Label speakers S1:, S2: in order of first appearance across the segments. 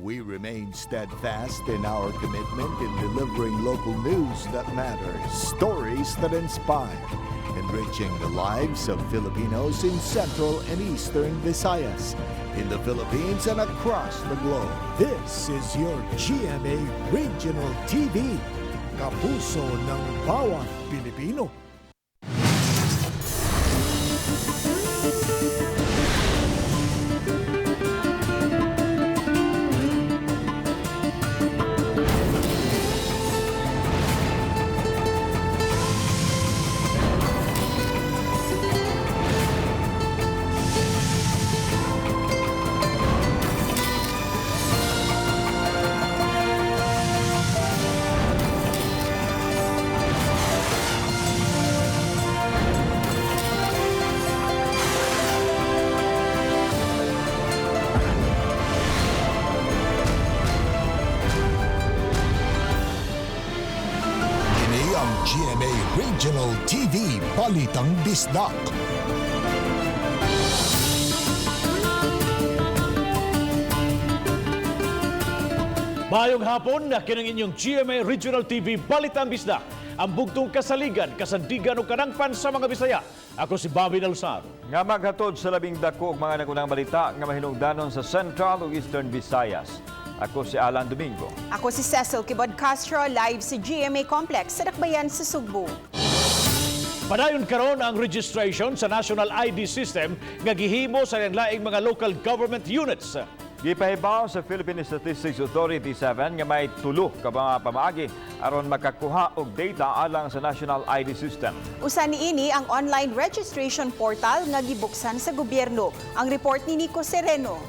S1: We remain steadfast in our commitment in delivering local news that matters, stories that inspire, enriching the lives of Filipinos in Central and Eastern Visayas, in the Philippines and across the globe. This is your GMA Regional TV, kapuso ng bawat Pilipino. Kini ang GMA Regional TV Balitang Bisdak.
S2: Maayong hapon na kining inyong GMA Regional TV Balitang Bisdak. Ang bugtong kasaligan, kasandigan o kanangpan sa mga Bisaya. Ako si Bobby Dalsar.
S3: Nga maghatod sa labing dako og mga nagunang balita nga mahinungdanon sa Central ug Eastern Visayas. Ako si Alan Domingo.
S4: Ako si Cecil Kibod Castro, live sa GMA Complex sa Dakbayan sa Sugbo.
S2: Padayon karon ang registration sa National ID System nga gihimo sa laing mga local government units.
S3: Gipahibaw sa Philippine Statistics Authority 7 nga may tulo ka mga pamaagi aron makakuha og data alang sa National ID System.
S4: Usa niini ang online registration portal nga gibuksan sa gobyerno. Ang report ni Nico Sereno.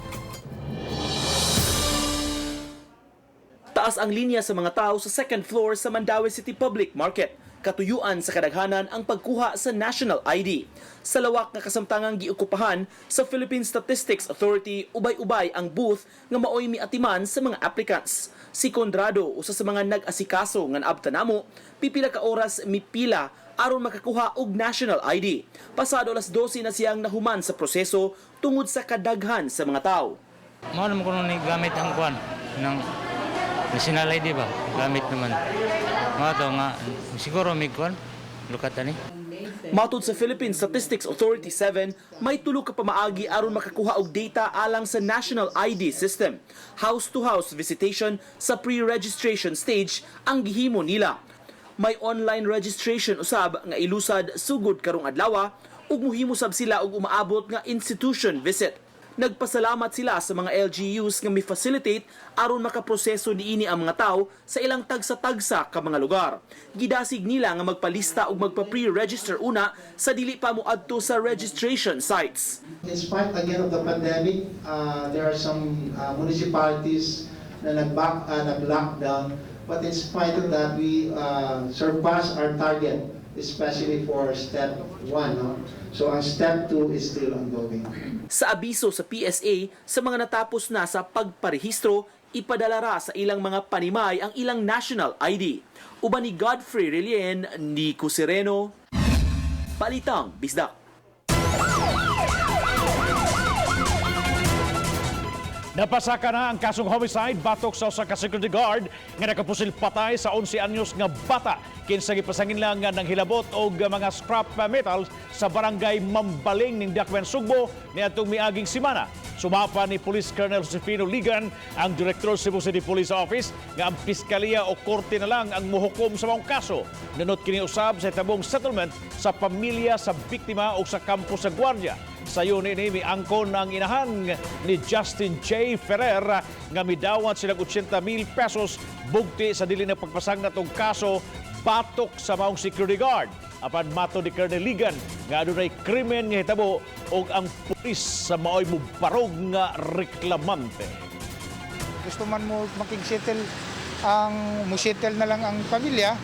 S5: Taas ang linya sa mga tao sa second floor sa Mandaue City Public Market. Katuyuan sa kadaghanan ang pagkuha sa national ID. Sa lawak nga kasamtangang giukupahan sa Philippine Statistics Authority, ubay-ubay ang booth nga maoy miatiman sa mga applicants. Si Conrado, usa sa mga nag-asikaso nga naabta namo, pipila ka oras mipila aron makakuha og national ID. Pasado alas 12 na siyang nahuman sa proseso tungod sa kadaghan sa mga tao.
S6: Mao naman kuno ni gamit ang kuan ng national ID ba? Gamit naman. Mao to nga siguro may kuan lukat ani.
S5: Matod sa Philippine Statistics Authority 7, may tulo ka pamaagi aron makakuha og data alang sa National ID System. House-to-house visitation sa pre-registration stage ang gihimo nila. May online registration usab nga ilusad sugod karong adlaw ug muhimo sab sila og umaabot nga institution visit. Nagpasalamat sila sa mga LGUs nga mi-facilitate aron makaproseso niini ang mga tao sa ilang tagsa-tagsa ka mga lugar. Gidasig nila nga magpalista ug magpa-pre-register una sa dili pa moadto sa registration sites.
S7: In spite again of the pandemic, there are some municipalities na nag-lockdown. But in spite of that, we surpassed our target, especially for step 1. No? So ang step 2 is still ongoing.
S5: Sa abiso sa PSA, sa mga natapos na sa pagparehistro, ipadala ra sa ilang mga panimay ang ilang national ID. Uban ni Godfrey Relien, Nico Sereno, Balitang Bisdak.
S2: Napasaka na ang kasong homicide batok sa usa ka security guard nga nakapusil patay sa 11 anyos nga bata kinsa gipasangin lang nga nanghilabot og mga scrap metals sa barangay Mambaling ning Dakbayan Sugbo niadtong miaging semana. Sumapa ni Police Colonel Josefino Ligan ang direktor Cebu City Police Office nga ang piskalya o korte na lang ang muhukom sa maong kaso. Nunot kini usab sa hitabong settlement sa pamilya sa biktima o sa kampo sa gwardiya. Sayo ni miangkon ang inahan ni Justin J. Ferrer nga midawat silang 80 mil pesos bugti sa dili na pagpasang natong kaso batok sa maong security guard. Apan mato ni Colonel Ligan nga adunay krimen nga hitabo og ang pulis sa maoy mubarog nga reklamante.
S8: Gusto man mo makig-settle ang musettle na lang ang pamilya,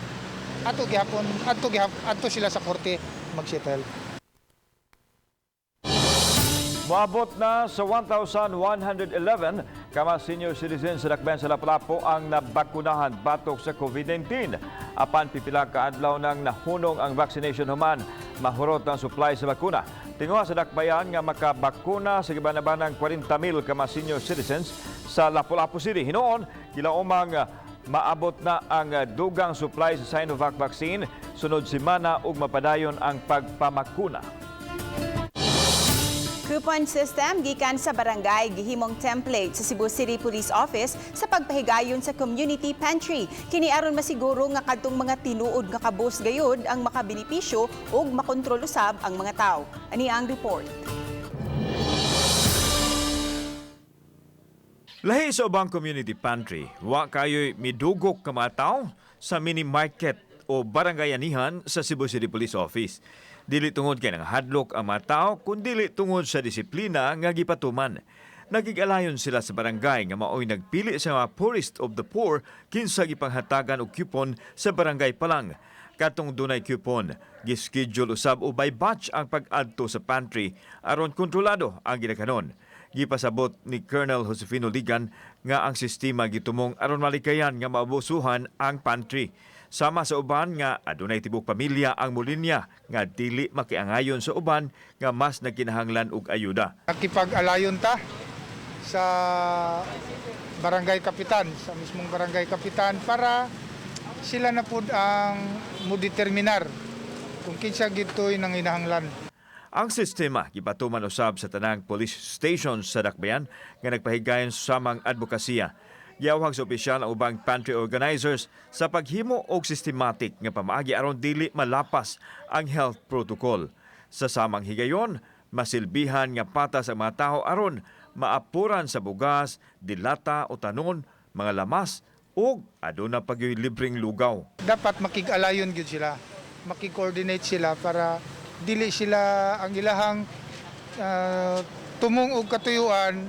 S8: ato gihapon adto gihap adto sila sa korte magsettle.
S3: Moabot na sa 1,111 ka mga senior citizens sa Dakbayan sa Lapu-Lapu ang nabakunahan batok sa COVID-19. Apan pipila ka adlaw nang nahunong ang vaccination human, mahurot ang supply sa bakuna. Tinguha sa dakbayan nga makabakuna sa gibanabanang 40,000 ka mga senior citizens sa Lapu-Lapu City. Hinuon, gilaumang maabot na ang dugang supply sa Sinovac vaccine sunod semana ug mapadayon ang pagpamakuna.
S4: Coupon system gikan sa barangay gihimong template sa Cebu City Police Office sa pagpahigayon sa community pantry. Kini aron masiguro nga kadtong mga tinuod nga kabus gayud ang makabenepisyo ug makontrol usab ang mga tawo. Ani ang report.
S3: Lahi sa ubang community pantry, wa kayo'y midugok ka mga tawo sa mini market o barangayanihan sa Cebu City Police Office. Dili tungod kay nang hadlok ang mga tao, kundili tungod sa disiplina nga gipatuman. Nagigalayon sila sa barangay nga maoy nagpili sa mga poorest of the poor kinsa gipanghatagan og coupon sa barangay pa lang. Katong dunay coupon, gischedule usab o by batch ang pag-adto sa pantry aron kontrolado ang gidaghanon. Gipasabot ni Colonel Josefino Ligan nga ang sistema gitumong aron malikayan nga maabusuhan ang pantry. Sama sa uban nga adunay tibok pamilya ang mulinya nga dili makiangayon sa uban nga mas nagkinahanglan og ayuda.
S8: Nakipag-alayon ta sa barangay kapitan, sa mismong barangay kapitan para sila na pud ang mudeterminar kung kinsa gito'y nanginahanglan.
S3: Ang sistema gipatuman usab sa tanang police station sa Dakbayan nga nagpahigayon sa samang advokasya. Giawhag sa opisyal ang ubang pantry organizers sa paghimo og systematic nga pamaagi aron dili malapas ang health protocol. Sa samang higayon, masilbihan nga patas ang mga tao aron maapuran sa bugas, dilata o tanon, mga lamas ug aduna pa gyuy libreng lugaw.
S8: Dapat makig-alayon gyud sila, makig-coordinate sila para dili sila ang ilahang tumong og katuyuan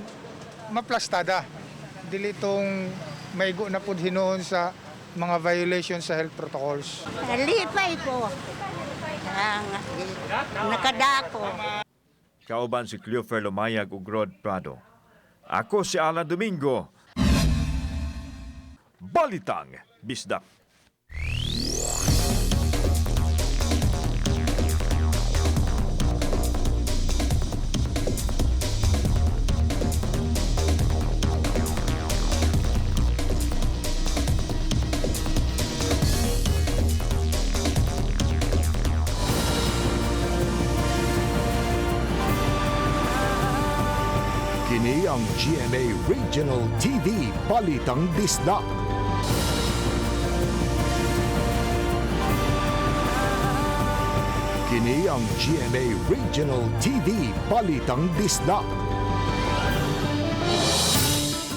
S8: maplastada. Dili tong maigo na pud hinuon sa mga violation sa health protocols.
S9: Lipay ko. Ang nakadako.
S3: Kauban si Cleofer Lumayag ug Rod Prado. Ako si Alan Domingo. Balitang Bisdak.
S1: Kini ang GMA Regional TV Balitang Bisdak. Kini ang GMA Regional TV Balitang Bisdak.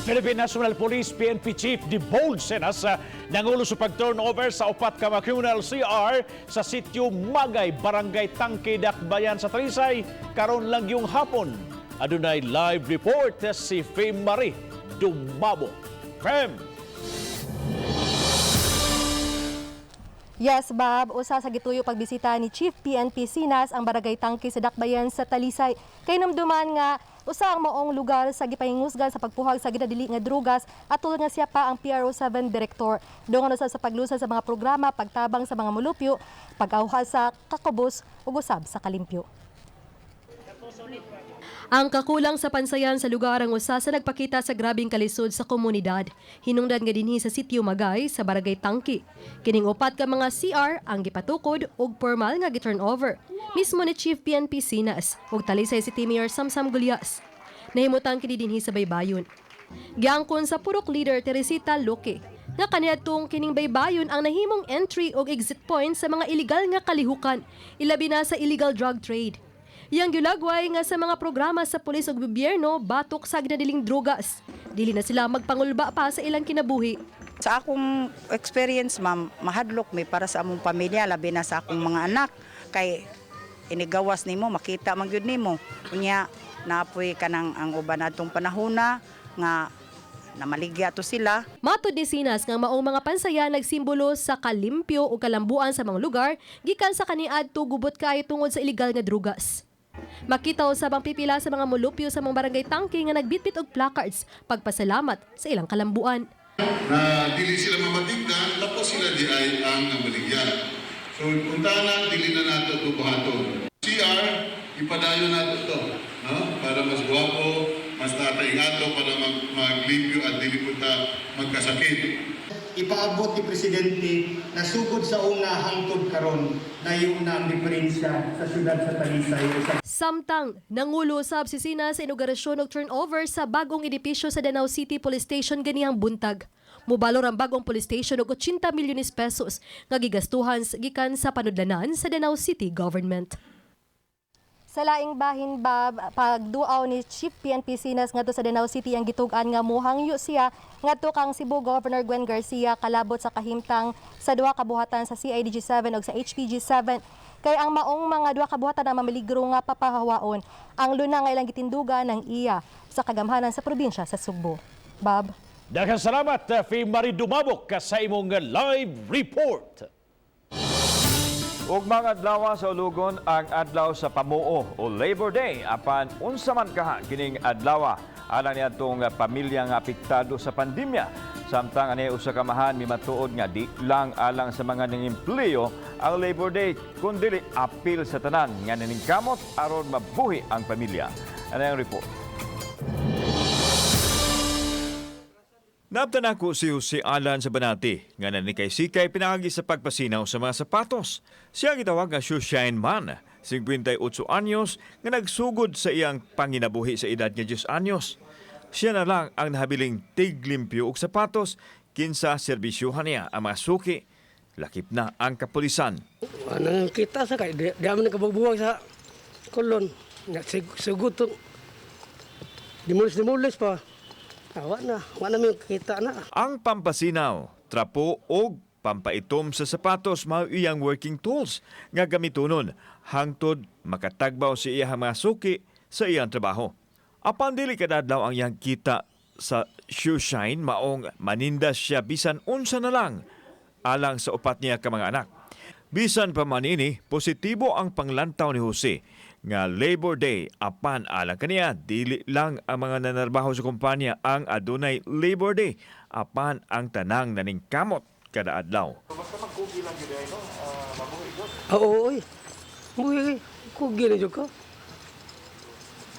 S2: Philippine National Police PNP Chief Debold Senas nangulo sa pag-turnover sa upat ka mga criminal CR sa sitio Magay, Barangay Tangke, Dakbayan sa Talisay karon lang yung hapon. Adunay live report si Fem Marie Dumabo. Fem!
S10: Yes, Bob. Usa sa gituyo pagbisita ni Chief PNP Sinas ang Barangay Tangke sa Dakbayan sa Talisay. Kay namduman nga usa ang maong lugar sa gipahingusgan sa pagpuhag sa ginadili nga drugas at tulad nga siya pa ang PRO7 director. Dungan usab sa paglusad sa mga programa, pagtabang sa mga mulupyo, pag-awhal sa kakubos ug usab sa kalimpyo. Ang kakulang sa pansayan sa lugar ang usa sa nagpakita sa grabing kalisod sa komunidad. Hinungdan nga dinhi sa sitio Magay sa Barangay Tangki. Kining upat ka mga CR ang gipatukod og formal nga gi-turnover. Mismo ni Chief PNP Sinas ug Talisay City Mayor Samsam Gulyas. Nahimutang kini dinhi sa baybayon. Giangkon sa Purok leader Teresita Luque nga kaniadtong kining baybayon ang nahimong entry og exit point sa mga illegal nga kalihukan, ilabi na sa illegal drug trade. Iyang gilagway nga sa mga programa sa pulis ug gobyerno batok sa ginadiling drogas. Dili na sila magpangulba pa sa ilang kinabuhi.
S11: Sa akong experience, ma'am, mahadlok mi para sa among pamilya, labi na sa akong mga anak. Kay inigawas nimo, makita man gyud nimo. Unya, naapoy kanang ang uban atong panahona nga namaligya to sila.
S10: Matod ni Sinas nga maong mga pansaya nagsimbolo sa kalimpyo o kalambuan sa mga lugar gikan sa kaniadto gubot kaayo tungod sa illegal nga drugas. Makita usab ang pipila sa mga mulupyo sa mga barangay Tangke nga nagbitbit og placards pagpasalamat sa ilang kalambuan.
S12: Na dili sila mamatigdan, tapos sila di ay ang namaligya. So, punta na, dili na nato ito buhaton. CR, Ipadayon nato to, no? Para mas guwapo, mas nataingato, para maglimpyo at dili po ta magkasakit.
S7: Ipaabot ni Presidente na sugod sa una hangtod karon nayo na ang diferensya sa syudad sa Talisay.
S10: Samtang, nangulo usab si Sina sa inaugurasyon og turnover sa bagong edipisyo sa Danao City Police Station ganihang buntag. Mubalor ang bagong police station og 80 milyones pesos nga gigastuhan gikan sa panudlanan sa Danao City Government. Sa laing bahin, Bob, pagduaw ni Chief PNP Sinas ngadto sa Danao City ang gitug-an nga muhangyo siya ngadto kang Cebu Governor Gwen Garcia kalabot sa kahimtang sa duha ka buhatan sa CIDG 7 ug sa HPG 7, kay ang maong mga duha ka buhatan ang mamiligro nga papahawaon ang luna nga ilang gitindugan ng iya sa kagamhanan sa probinsya sa Sugbo. Bob.
S2: Daghang salamat, Fe Marie Dumabok, sa imong live report.
S3: Ug mga adlaw sa Ulugon ang adlaw sa pamuo o Labor Day, apan unsa man kaha kining adlaw alang niadtong pamilya nga apektado sa pandemya? Samtang ani usa ka amahan mimatuod nga di lang alang sa mga nangempleyo ang Labor Day kundi apil sa tanan nga naningkamot aron mabuhi ang pamilya. Ano ang report? Naabtan ako si Jose Alan sa Banati, nga nanikay-sikay pinaagi sa pagpasinaw sa mga sapatos. Siya gitawag nga shoeshine man, 58 anyos, nga nagsugod sa iyang panginabuhi sa edad nga 10 anyos. Siya na lang ang nahabiling tiglimpyo og sapatos kinsa serbisyuhan niya ang mga suki, lakip na ang kapulisan.
S13: Nang kita sa kay di amin nakabubuwag sa kolon. Sugot to. Dimulis-dimulis pa. Ah, wa na, wa na may kita na.
S3: Ang pampasinaw, trapo og pampaitom sa sapatos mao iyang working tools nga gamitonon hangtod makatagbaw si iyang mga suki sa iyang trabaho. Apan dili kadadlaw ang iyang kita sa shoe shine, maong maninda siya bisan unsa na lang alang sa upat niya ka mga anak. Bisan pa man ini, positibo ang panglantaw ni Jose nga Labor Day, apan alang kaniya dili lang ang mga nanarbaho sa kumpanya ang adunay Labor Day apan ang tanang naningkamot kada adlaw.
S13: Oo, oy. Buhi, kugi na jud ko.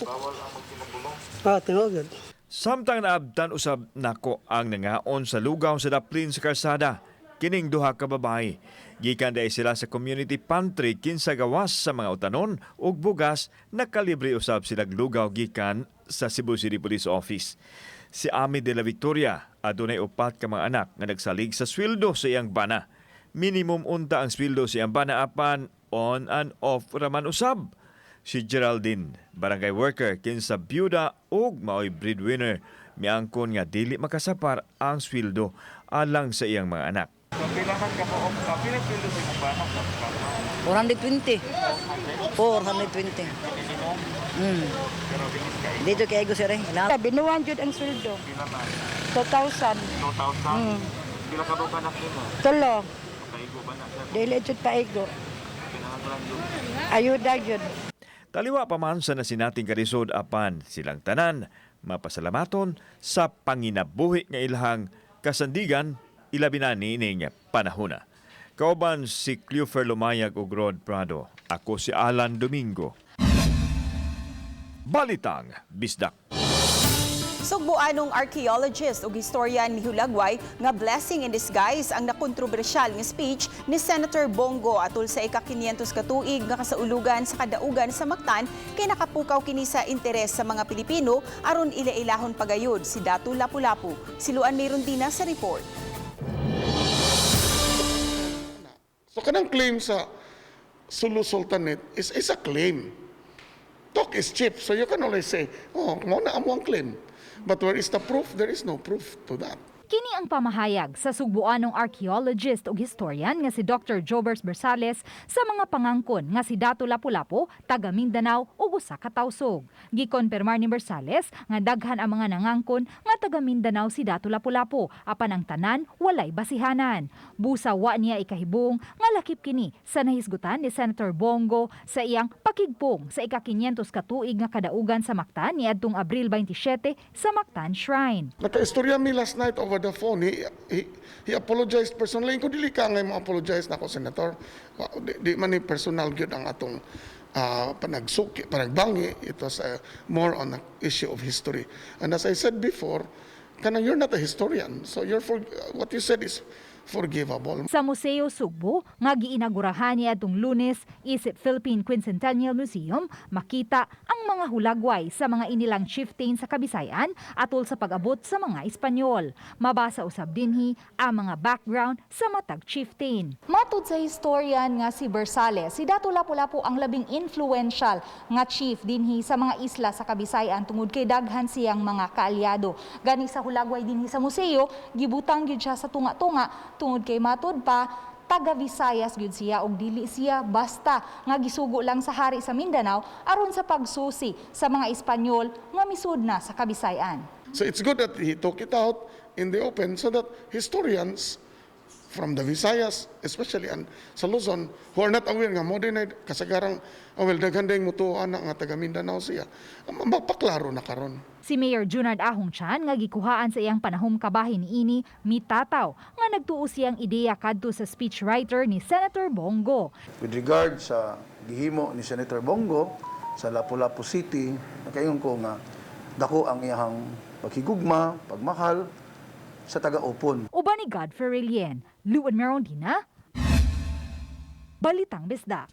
S13: Bawal ang magtinabulong. Ah, tinuod.
S3: Samtang naabtan usab nako ang nangaon sa lugaw sa daplin sa kalsada, kining duha ka babae. Gikan dahil sila sa community pantry kinsa gawas sa mga utanon ug bugas, nakalibre usab sila lugaw gikan sa Cebu City Police Office. Si Ami de la Victoria adunay upat ka mga anak nga nagsalig sa sweldo sa iyang bana. Minimum unta ang sweldo sa iyang bana apan on and off raman usab. Si Geraldine, barangay worker kinsa byuda ug maoy breadwinner, miangkon nga dili makasapar ang sweldo alang sa iyang mga anak.
S14: 420. 420. Dito kay Ego sir eh.
S9: Binuwan jud ang sweldo. 2,000. 2,000?
S3: Pila ka ba anak nimo?
S9: Tulo. Dili jud paigo. Ayuda jud.
S3: Taliwa pa man sa nasinating kalisod apan silang tanan mapasalamaton sa panginabuhi nga ilahang kasandigan, ilabi na niining panahona. Kauban si Cleofer Lumayag ug Rod Prado. Ako si Alan Domingo. Balitang Bisdak.
S4: Sugboanong archaeologist ug historian mihulagway nga blessing in disguise ang nakontrobersyal nga speech ni Senator Bong Go atul sa ika-500 ka tuig nga kasaulugan sa kadaugan sa Mactan, kay nakapukaw kini sa interes sa mga Pilipino aron ila-ilahon pagayod si Datu Lapu-Lapu. Siluan May Rondina sa report.
S12: So kanang claim sa Sulu Sultanate is a claim. Talk is cheap, so you can always say, "Oh, mao na amo ang claim." But where is the proof? There is no proof to that.
S15: Kini ang pamahayag sa sugbuanong archaeologist ug historian nga si Dr. Jobers Bersales sa mga pangangkon nga si Datu Lapu-Lapu, taga Mindanao ug usa ka Tausug. Gikonfirmar ni Bersales nga daghan ang mga nangangkon nga taga Mindanao si Datu Lapu-Lapu apan ang tanan walay basihanan. Busa wa niya ikahibong nga lakip kini sa nahisgutan ni Senator Bong Go sa iyang pakigpong sa ika-500 ka tuig nga kadaugan sa Mactan niadtong Abril 27 sa Mactan Shrine.
S12: Nakaistorya mi last night over the phone. He apologized personally. Kung dili ka ngay mo apologize nako, Senator. Di man ni personal gyud ang atong Panagsuki, panagbangi, it was more on the issue of history. And as I said before, kanang you're not a historian, so what you said is forgivable.
S15: Sa Museo Sugbo nga giinagurahan niadtong Lunes isip Philippine Quincentennial Museum, makita ang mga hulagway sa mga inilang chieftain sa Kabisayan atol sa pag-abot sa mga Espanyol. Mabasa usab dinhi ang mga background sa matag chieftain. Matud sa historian nga si Bersales, si Datu Lapu-Lapu ang labing influential nga chief dinhi sa mga isla sa Kabisayan tungod kay daghan siyang mga kaalyado. Gani sa hulagway dinhi sa museo, gibutang gyud siya sa tunga-tunga tungod kay matud pa taga Visayas gyud siya og dili siya basta nga gisugo lang sa hari sa Mindanao aron sa pagsusi sa mga Espanyol nga misud na sa Kabisayan.
S12: So it's good that he took it out in the open so that historians from the Visayas, especially and sa Luzon, who are not aware nga mo din ay kasagarang, oh, well, daghan ding mutuo ana nga taga Mindanao siya. Mapaklaro na karon.
S15: Si Mayor Junard Ahong Chan nga gikuhaan sa iyang panahom kabahin niini mitataw nga nagtuo siyang ideya kadto sa speechwriter ni Senator Bong Go.
S16: With regard sa gihimo ni Senator Bong Go sa Lapu-Lapu City, nakaingon ko nga dako ang iyang paghigugma, pagmahal sa taga-upon.
S15: Uban ni Godfrey Relien, Luan Merondina, Balitang Bisdak.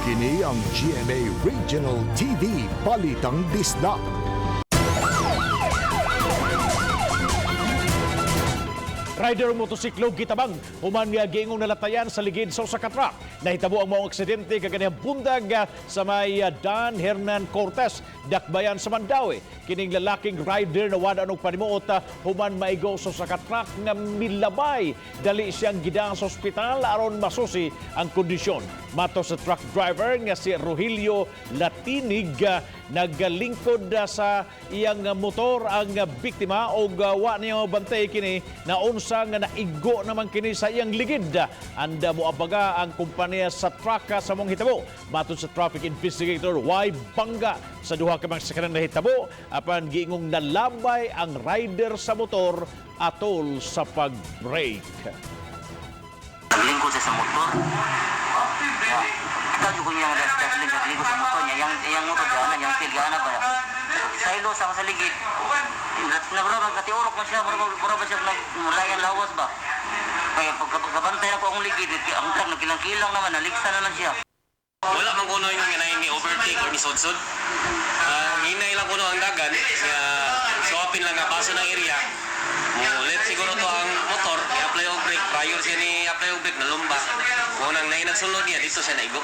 S1: Kini ang GMA Regional TV Balitang Bisdak.
S2: Rider og motosiklo gitabang human nga giingong nalatayan sa ligid sa usa ka truck. Nahitabo ang maong aksidente kaganihang bundag sa may Dan Hernan Cortez, Dakbayan sa Mandaue. Kining lalaking rider nawad og panimuot human maigo sa usa ka truck nga milabay. Dali siyang gidang sa ospital aron masusi ang kondisyon. Mato sa truck driver nga si Rogelio Latinig, nagalingkod sa iyang motor ang biktima og wa niya bantay kini na unsa nga naigo naman kini sa iyang ligid. Anda mo abaga ang kumpanya sa truck sa mong hitabo. Matod sa traffic investigator, way bangga sa duha ka mga sakyanan nahitabo apan giingong nalabay ang rider sa motor atol sa pag-brake.
S17: Naglingkod siya sa motor. Kita ko niya naglingkod sa motor niya. Yang motor gana, yang tail gana ba? Saylo sa sa ligid. Nagrabag katiurok man siya, mura ba siya nagmulayan lawas ba? Kaya pagkabantay ako akong ligid, ang truck nagkilang-kilang naman, naligsa na lang siya.
S18: Wala man kuno yung hinay ni overtake or ni sudsud. Hinay lang kuno ang dagan, nga suwapin lang nga paso ng area. Mo let siguro to ang motor, i-apply og brake, prior siya ni apply og brake nalumba. Mo nang nainagsulod niya dito siya naigo.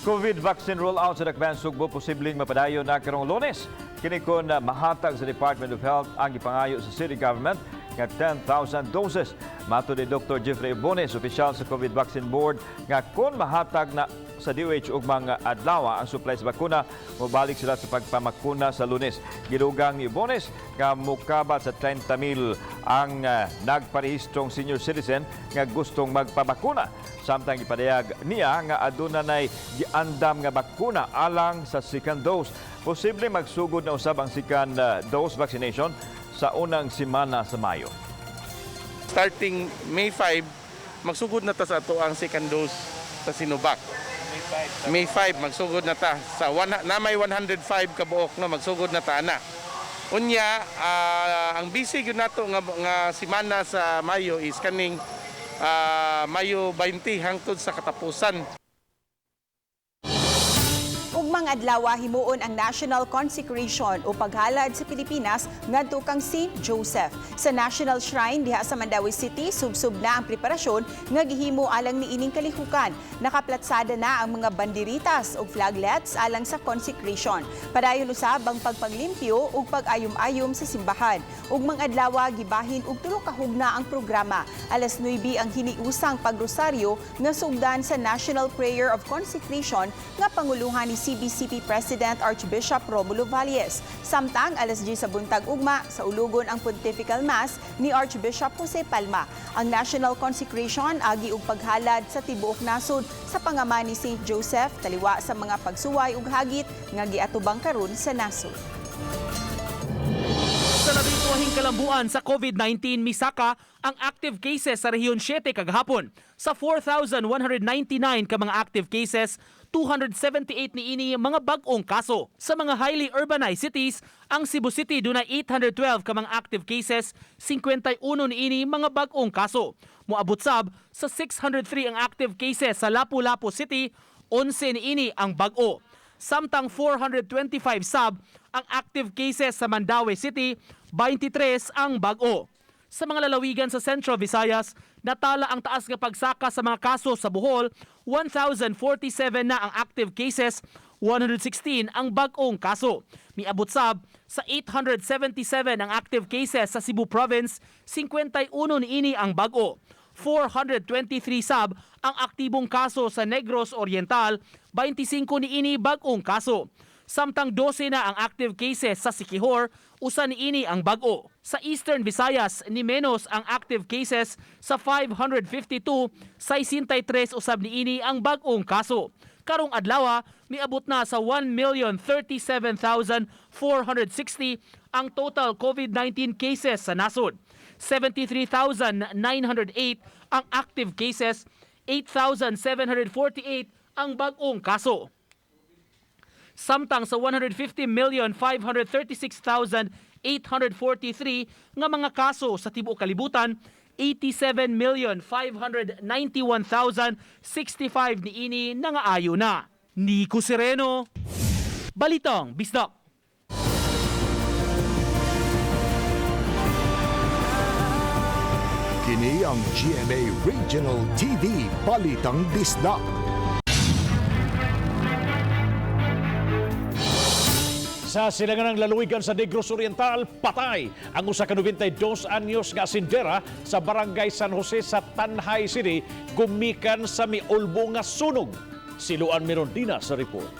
S3: COVID vaccine rollout sa Dakbayan Sugbo posibleng mapadayon na karong Lunes. Kini kon mahatag sa Department of Health ang gipangayo sa city government nga 10,000 doses. Matod ni Dr. Jeffrey Bones, opisyal sa COVID Vaccine Board, nga kon mahatag na sa DOH ug mga adlaw ang supply sa bakuna, mobalik sila sa pagpamakuna sa Lunes. Gidugang ni Bones nga mukabat sa 30,000 ang nagparehistrong senior citizen nga gustong magpabakuna. Samtang gipadayag niya nga aduna nay giandam nga bakuna alang sa second dose. Posible magsugod na usab ang second dose vaccination sa unang semana sa Mayo.
S19: Starting May 5, magsugod na ta sa ato ang second dose sa Sinovac. May 5 magsugod na ta sa one, na may 105 ka buok, no, magsugod na ta ana. Unya ang busy gyud nato nga semana sa Mayo is kaning Mayo 20 hangtod sa katapusan.
S4: Ugmang adlaw himuon ang National Consecration o paghalad sa Pilipinas ngadto kang St. Joseph. Sa National Shrine diha sa Mandaue City, subsob na ang preparasyon nga gihimo alang niining kalihukan. Nakaplatsada na ang mga banderitas ug flaglets alang sa consecration. Padayon usab ang pagpaglimpyo ug pag-ayom-ayom sa simbahan. Ugmang adlaw gibahin og tulo ka hugna ang programa. Alas 9 ang hiniusang pagrosaryo nga sugdan sa National Prayer of Consecration nga panguluhan ni CBCP President Archbishop Romulo Valles. Samtang alas 10 sa buntag ugma sa ulugon ang Pontifical Mass ni Archbishop Jose Palma. Ang National Consecration agi og paghalad sa tibuok nasod sa pangama ni St. Joseph taliwa sa mga pagsuway ug hagit nga giatubang karon sa nasod.
S5: Sa labing tuwahing kalambuan sa COVID-19, misaka ang active cases sa Rehiyon 7 kagahapon. Sa 4,199 ka mga active cases, 278 niini mga bag-ong kaso. Sa mga highly urbanized cities, ang Cebu City dunay 812 ka mga active cases, 51 niini mga bag-ong kaso. Moabot sab sa 603 ang active cases sa Lapu-Lapu City, 11 niini ang bag-o. Samtang 425 sab ang active cases sa Mandaue City, 23 ang bag-o. Sa mga lalawigan sa Central Visayas, natala ang taas nga pagsaka sa mga kaso sa Bohol, 1,047 na ang active cases, 116 ang bag-ong kaso. Miabot sab sa 877 ang active cases sa Cebu Province, 51 niini ang bag-o. 423 sab ang aktibong kaso sa Negros Oriental, 25 niini bag-ong kaso. Samtang 12 na ang active cases sa Siquijor, usa niini ang bag-o. Sa Eastern Visayas, ni menos ang active cases sa 552, 63 usab niini ang bag-ong kaso. Karong adlaw, miabot na sa 1,037,460 ang total COVID-19 cases sa nasod. 73,908 ang active cases, 8,748 ang bag-ong kaso. Samtang sa 150,536,843 nga mga kaso sa tibuok kalibutan, 87,591,065 niini nangaayo na. Nico Sereno, Balitang Bisdak.
S1: Kini ang GMA Regional TV Balitang Bisdak.
S2: Sa silangan ng lalawigan sa Negros Oriental, patay ang usa ka 92 anyos nga asindera sa Barangay San Jose sa Tanjay City gumikan sa miulbo nga sunog. Siluan Mirondina sa report.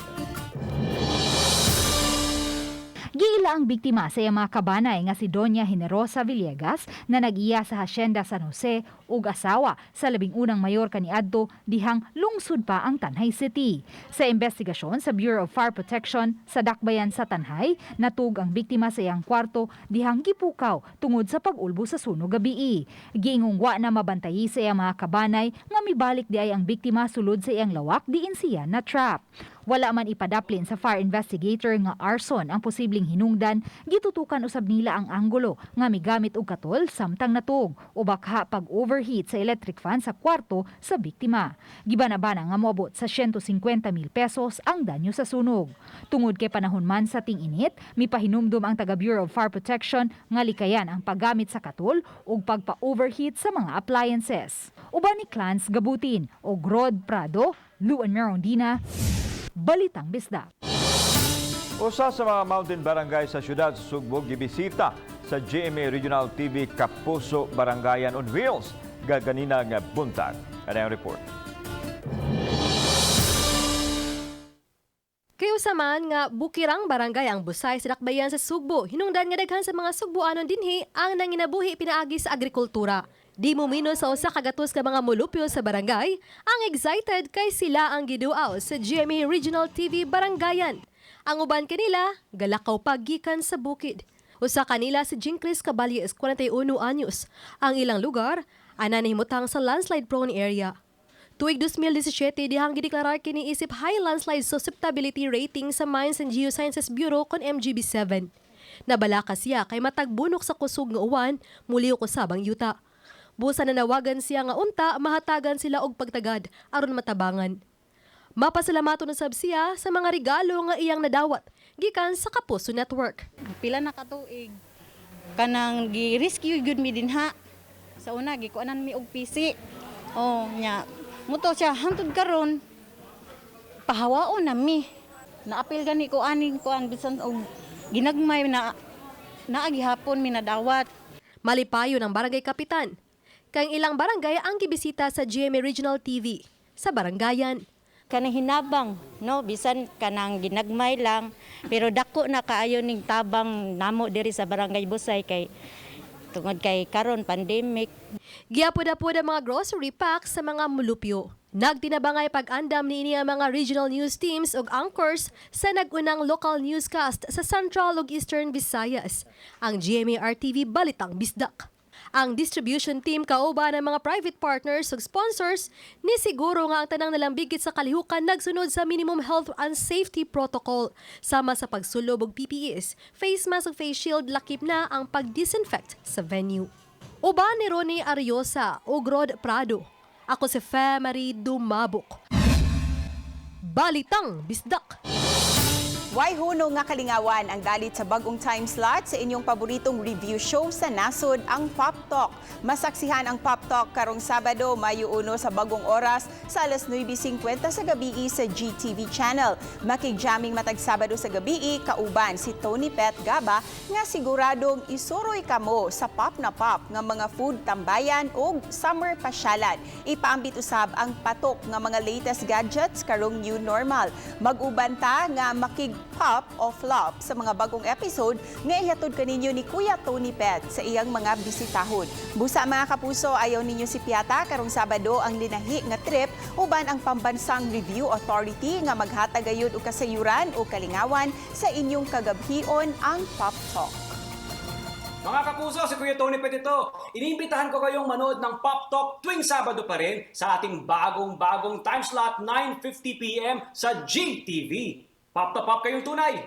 S15: Giila ang biktima sa iyang mga kabanay nga si Doña Generosa Villegas na nag-iya sa Hacienda San Jose ug asawa sa 11 mayor kaniadto dihang lungsod pa ang Tanjay City. Sa investigasyon sa Bureau of Fire Protection sa Dakbayan sa Tanjay, natug ang biktima sa iyang kwarto dihang gipukaw tungod sa pag-ulbo sa sunog gabii. Giingong wa na mabantayi sa iyang mga kabanay nga mibalik di ay ang biktima sulod sa iyang lawak diin siya na trap. Wala man ipadaplin sa fire investigator nga arson ang posibleng hinungdan, gitutukan usab nila ang anggulo nga migamit og katol samtang natug o baka pag-overheat sa electric fan sa kwarto sa biktima. Gibanabana nga moabot sa 150,000 pesos ang danyo sa sunog. Tungod kay panahon man sa ting-init, mipahinumdum ang taga Bureau of Fire Protection nga likayan ang paggamit sa katol ug pagpa-overheat sa mga appliances. Uban ni Clans Gabutin og Rod Prado, Luan Merondina, Balitang Bisdak.
S3: Usa sa mga mountain barangay sa siyudad sa Sugbo gibisita sa GMA Regional TV Kapuso Barangayan on Wheels gaganina nga buntag. Ano ang report?
S10: Kay usa man nga bukirang barangay ang Busay sa Dakbayan sa Sugbo, hinungdan nga daghan sa mga Sugboanon dinhi ang nanginabuhi pinaagi sa agrikultura. Di mo minus sa usa ka gatos ka mga mulupyo sa barangay, ang excited kay sila ang giduaw sa GMA Regional TV Barangayan. Ang uban kanila, galakaw pa gikan sa bukid. Usa kanila si Jincris Caballes, 41 anyos. Ang ilang lugar, ana nahimutang sa landslide prone area. Tuig 2017, dihang gideklarar kini isip high landslide susceptibility rating sa Mines and Geosciences Bureau kon MGB7. Nabalaka siya kay matagbunok sa kusog nga uwan, muliw usab ang yuta. Busa nanawagan siya nga unta mahatagan sila og pagtagad aron matabangan. Mapasalamato na sab siya sa mga regalo nga iyang nadawat gikan sa Kapuso Network.
S20: Pila na katuig kanang gi-rescue gyud mi dinha. Sa una gikuanan mi og PC. Oh, nya. Muto siya hantod karon pahawaon na mi. Naapil gani ko aning kuan bisan og ginagmay na naagihapon mi nadawat.
S10: Malipayo ng barangay kapitan. Kang ilang barangay ang gibisita sa GMA Regional TV sa barangayan.
S21: Kanang hinabang, no, bisan kanang ginagmay lang, pero dako na kaayo ning tabang namo diri sa Barangay Busay kay Tungod kay karon pandemic.
S10: Giapod-apod ang mga grocery packs sa mga mulupyo. Nagtinabangay pag-andam niini ang mga regional news teams ug anchors sa nag-unang local newscast sa Central ug Eastern Visayas. Ang GMA RTV Balitang Bisdak. Ang distribution team kauban ng mga private partners ug sponsors ni siguro nga ang tanang nalambigit sa kalihukan nagsunod sa minimum health and safety protocol sama sa pagsulob og PPEs, face mask ug face shield, lakip na ang pag-disinfect sa venue. Uban ni Ronnie Ariosa ug Rod Prado. Ako si Fe Marie Dumabok. Balitang Bisdak.
S4: Way huno nga kalingawan ang dalit sa bagong time slot sa inyong paboritong review show sa nasod, ang Pop Talk. Masaksihan ang Pop Talk karong Sabado, Mayo 1 sa bagong oras sa alas 9:50 sa gabi sa GTV channel. Makigjamming matag Sabado sa gabi kauban si Tony Pet Gaba nga siguradong isuroy kamo sa pop na pop nga mga food tambayan ug summer pasyalan. Ipaambit usab ang patok nga mga latest gadgets karong new normal. Mag-uban ta nga makig pop o flop sa mga bagong episode nga ihatod kaninyo ni Kuya Tony Pet sa iyang mga bisitahon. Busa mga kapuso, ayaw ninyo si Piata karong Sabado ang linahi nga trip uban ang Pambansang Review Authority nga maghatag gayud og kasayuran o kalingawan sa inyong kagabhion, ang Pop Talk.
S6: Mga kapuso, si Kuya Tony Pet ito. Iniimbitahan ko kayong manood ng Pop Talk tuwing Sabado pa rin sa ating bagong-bagong time slot, 9:50 p.m. sa GTV. Pop to pop kayong tunay!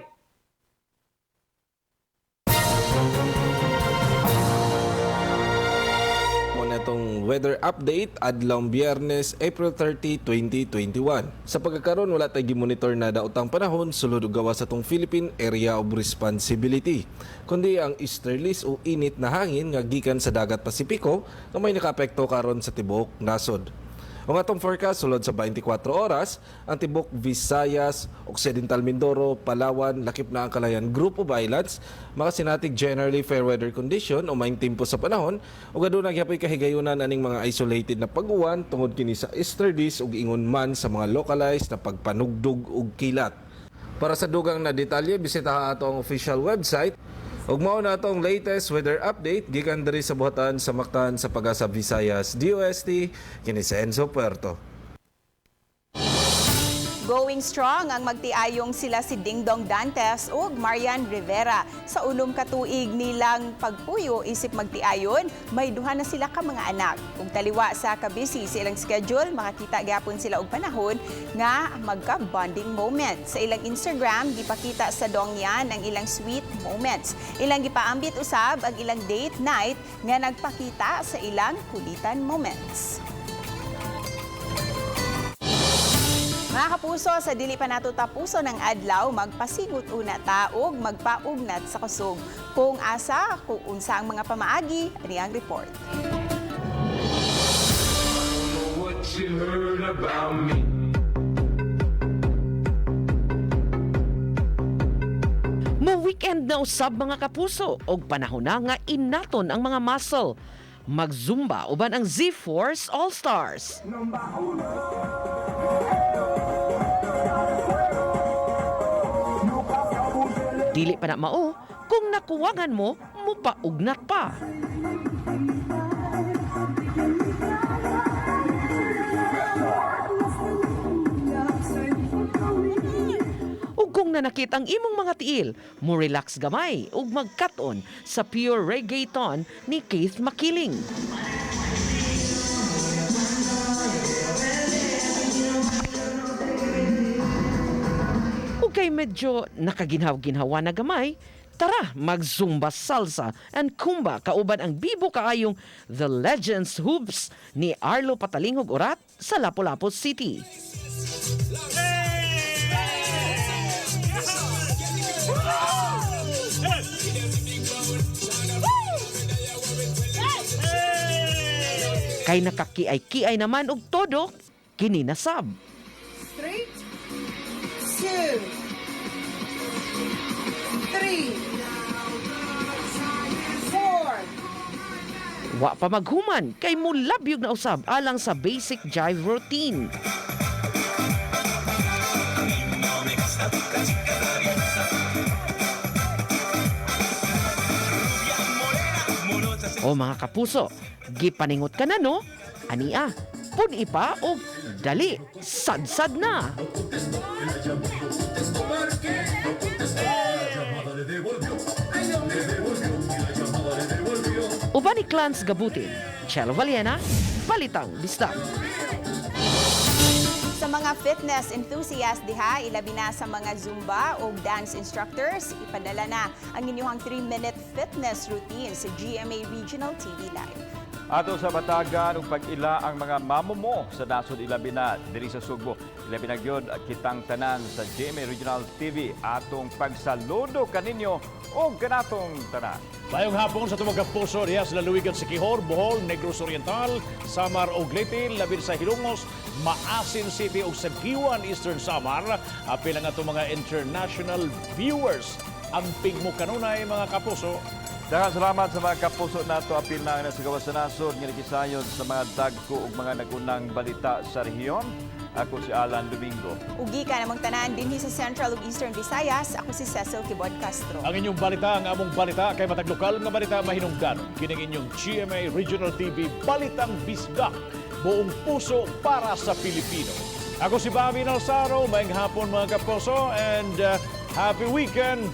S22: Mao na itong weather update adlawng Biyernes, April 30, 2021. Sa pagkakaron, wala tay gimonitor na daotang panahon sulod ug gawas sa atong Philippine Area of Responsibility, kundi ang easterlies o init na hangin nga gikan sa dagat Pasipiko nga may nakaapekto karon sa tibuok nasod. Ang atong forecast sulod sa 24 oras, ang tibok Visayas, Occidental Mindoro, Palawan, lakip na ang Kalayaan Group of Islands, makasinatig generally fair weather condition o maayong timpo sa panahon ug aduna gyapoy kahigayunan aning mga isolated na pag-uwan tungod kini sa easterlies ug ingon man sa mga localized na pagpanugdog ug kilat. Para sa dugang na detalye, bisitaha ato ang official website. Ug mao na atong latest weather update gikan diri sa buhatan sa Mactan sa Pagasa Visayas DOST, kini si Enzo Puerto.
S4: Going strong ang magtiayong sila si Dingdong Dantes ug Marian Rivera. Sa 6 ka tuig nilang pagpuyo isip magtiayon, may duha na sila ka mga anak. Ug taliwa sa kabisi sa ilang schedule, makakita gyapon sila og panahon nga magka-bonding moment. Sa ilang Instagram, gipakita sa Dongyan ang ilang sweet moments. Ilang gipaambit usab ang ilang date night nga nagpakita sa ilang kulitan moments. Mga kapuso, sa dili pa nato tapuso ng adlaw, magpasingot una ta og magpaugnat sa kusog. Kung asa, kung unsa ang mga pamaagi, ani ang report.
S23: What you heard about me.
S24: Mo weekend na usab, mga kapuso, og panahon na nga inaton ang mga muscle. Magzumba uban ang Z-Force All-Stars. Dili pa na mao, kung nakuwangan mo, mupaugnat pa. Ug kung nanakit ang imong mga tiil, mo relax gamay ug magkat-on sa pure reggaeton ni Keith Makiling. Ug kay medyo nakaginhaw-ginhawa na gamay, tara mag-zumba, salsa and kumba kauban ang bibo kaayong The Legends Hoops ni Arlo Patalingog Urat sa Lapu-Lapu City. Kay nakakiay-kiay naman og todo, kini na sab.
S25: 3, 2, 3, 4.
S24: Wa pa maghuman kay mulabyog na usab alang sa basic jive routine. O mga kapuso, gipaningot ka na, no? Ania, pun-i pa og dali, sadsad na! Uban ni Clans Gabutin, Chelo Valiena, Balitang Bisdak.
S4: Sa mga fitness enthusiast diha, ilabi na sa mga Zumba o dance instructors, ipadala na ang inyong 3-minute fitness routine sa GMA Regional TV Live.
S3: Ato sa batagan ug pag-ila ang mga mamumo sa nasod, ilabi na diri sa Sugbo. Ilabi na gyud kitang tanan sa GMA Regional TV, atong pagsaludo kaninyo ug kanatong tanan.
S2: Maayong hapon sa atong mga kapuso diha sa lalawigan Siquijor, Bohol, Negros Oriental, Samar ug Leyte, labi sa Hilongos, Maasin City ug sa Guiuan, Eastern Samar. Apil ang atong mga international viewers. Amping mo kanunay, mga kapuso.
S3: Daghang salamat sa mga kapuso nato, apil na ang nasa gawas sa nasod nga nakisayon sa mga dagko ug mga nagunang balita sa rehiyon. Ako si Alan Domingo.
S4: Ug gikan namong tanan dinhi sa Central ug Eastern Visayas, ako si Cecil Quibod Castro.
S2: Ang inyong balita, ang among balita, kay matag lokal nga balita mahinungdanon. Kining inyong GMA Regional TV Balitang Bisdak. Buong puso para sa Pilipino. Ako si Bobby Nalsaro. Maayong hapon, mga kapuso, and happy weekend.